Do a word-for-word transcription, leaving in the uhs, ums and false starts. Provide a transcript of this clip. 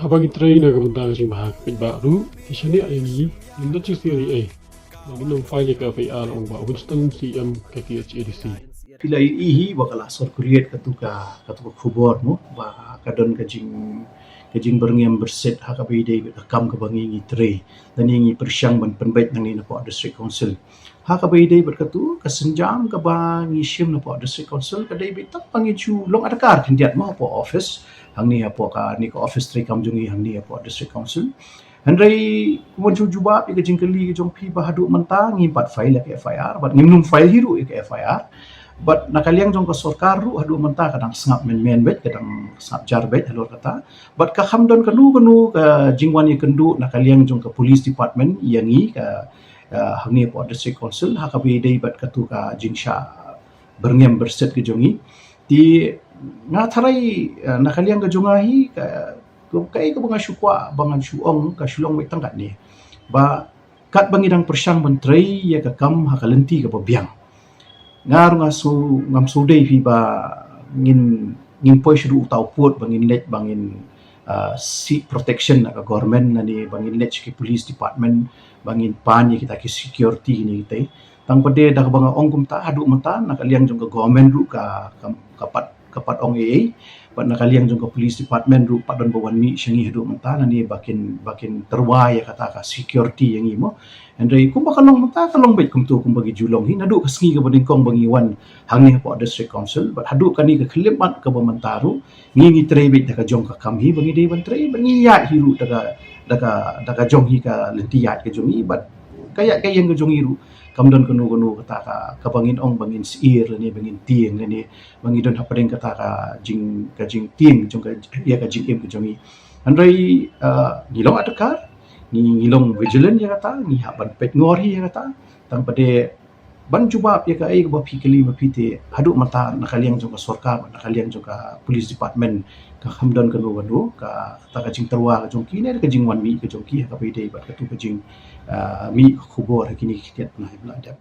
Haba ngi trei na ka bynta ka jingbha ka paidbah ruh, ki shaniah ïa ngi, ngim don jingsngew ei ei. Ba ngin ym file ïa ka F I R, ong Bah Winston, C E M ka K H A D C. Phi la ïohi hi ba ka la circulate katu ka, katu ka khubor mo, ba ka don ka jing, ka jingbyrngem byrsit ha kaba ïadei bad ka kam kaba ngi ngi trei. Lane ngi pyrshang ban pynbeit nangne napoh District Council. Ha kaba ïadei bad katu ka sienjam kaba ngi shim napoh District Council ka dei beit tang ba ngin shu long adkar khyndiat mo hapoh office. Hangne hapoh kane ka office treikam jong ngi hangne hapoh District Council. Hynrei kumba ju jubab ïa ka jingkylli ka jong phi ba haduh mynta ngim pat file ïa ka F I R, bad ngim nym file hi ruh ïa ka F I R. Bad na ka liang jong ka sorkar ruh haduh mynta ka dang sngap mynmen beit, ka dang sngap jar beit halor kata. Bad ka kham don kano kano ka jingwan ïakynduh na ka liang jong ka police department ïa ngi ka, ah, hangne hapoh District Council ha kaba ïadei bad katu ka jingshah byrngem byrsit ka jong ngi. Te nga tharai, ah, na ka liang ka jong nga hi ka, ka, kaei kaba nga shu kwah ba ngan shu ong ka shu long beit tang katne. Ba katba ngi dang pyrshang ban trei ïa ka kam ha ka lynti kaba biang. Nga ruh nga shu, ngam shu dei phi ba ngin, ngin poi sha ruh uta u pud ba ngin leit ba ngin, ah, seek protection na ka government lane ba ngin leit sha ki police department ba ngin pan ïa kita ki security ne kita. Tang pat de da kaba nga ong kumta haduh mynta na ka liang jong ka government ruh ka, ka, ka pat, ka pat ong ei ei. Bad na ka liang jong ka police department ruh pat don ba wan mih sha ngi haduh mynta lane ba kin, ba kin tyrwa ïa kata ka security ïa ngi mo. Hynrei kumba ka long mynta ka long beit kumto kumba ngi ju long hi naduh ka sngi kaba nyngkong ba ngi wan hangne hapoh District Council, bad haduh kane ka khyllipmat kaba mynta ruh ngi ngi trei beit da ka jong ka kam hi ba ngi dei ban trei, bad ngi ïaid hi ruh da ka, da ka, da ka jong hi ka lynti ïaid ka jong ngi, bad ka ïaid ka ïeng ka jong ngi ruh kam don kano kano kata ka, kaba ngin ong ba ngin syier lane ba ngin tieng lane ba ngi don hapdeng kata ka jing, ka jingtieng jong ka, ïa ka jingim ka jong ngi. Hynrei, ah, ngi long adkar, ngi, ngi long vigilant ïa kata, ngi hap ban peit ngor hi ïa kata. Tang pat de ban jubab ïa kaei kaba phi kylli ma phi te haduh mynta na ka liang jong ka sorkar, na ka liang jong ka police department ka kham don kano kano kata ka jingtyrwa ka jong ki ne ka jingwan mih ka jong ki ha kaba ïadei bad katu ka jing, ah, mih ka khubor ha kine ki khyndiat bnai ba la dep.